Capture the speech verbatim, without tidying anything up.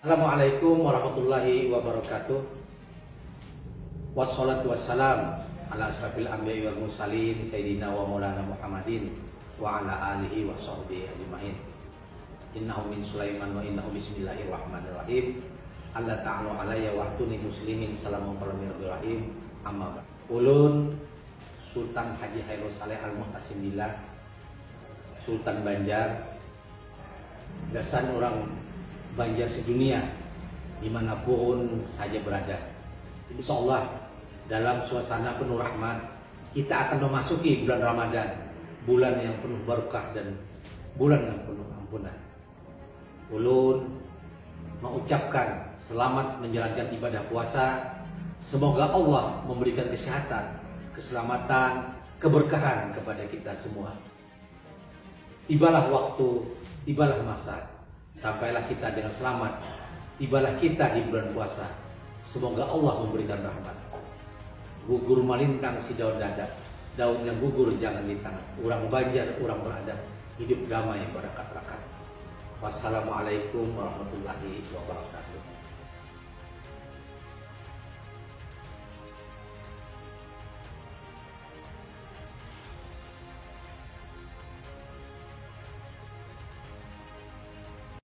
Assalamualaikum warahmatullahi wabarakatuh. Wassalatu wassalam ala asrafil anbiya wal mursalin sayyidina wa maulana Muhammadin wa ala alihi wa sahbihi ajmain. Innahu min Sulaiman wa innahu bismillahirrahmanirrahim. Allah ta'ala alayya wa ahtuni muslimin salamun qalamir rahim. Amma ba'd. Ulun Sultan Haji Hairul Saleh Al Muhtasim Billah, Sultan Banjar, gasan orang Banjar sedunia dimanapun saja berada. Insya Allah dalam suasana penuh rahmat kita akan memasuki bulan Ramadan, bulan yang penuh barokah dan bulan yang penuh ampunan. Ulun mengucapkan selamat menjalankan ibadah puasa. Semoga Allah memberikan kesehatan, keselamatan, keberkahan kepada kita semua. Tibalah waktu, tibalah masa. Sampailah kita dengan selamat. Tibalah kita di bulan puasa. Semoga Allah memberikan rahmat. Gugur malintang si daun dadap. Daunnya gugur jangan ditangan. Urang Banjar, urang beradab. Hidup damai barakat-rakat. Wassalamualaikum warahmatullahi wabarakatuh.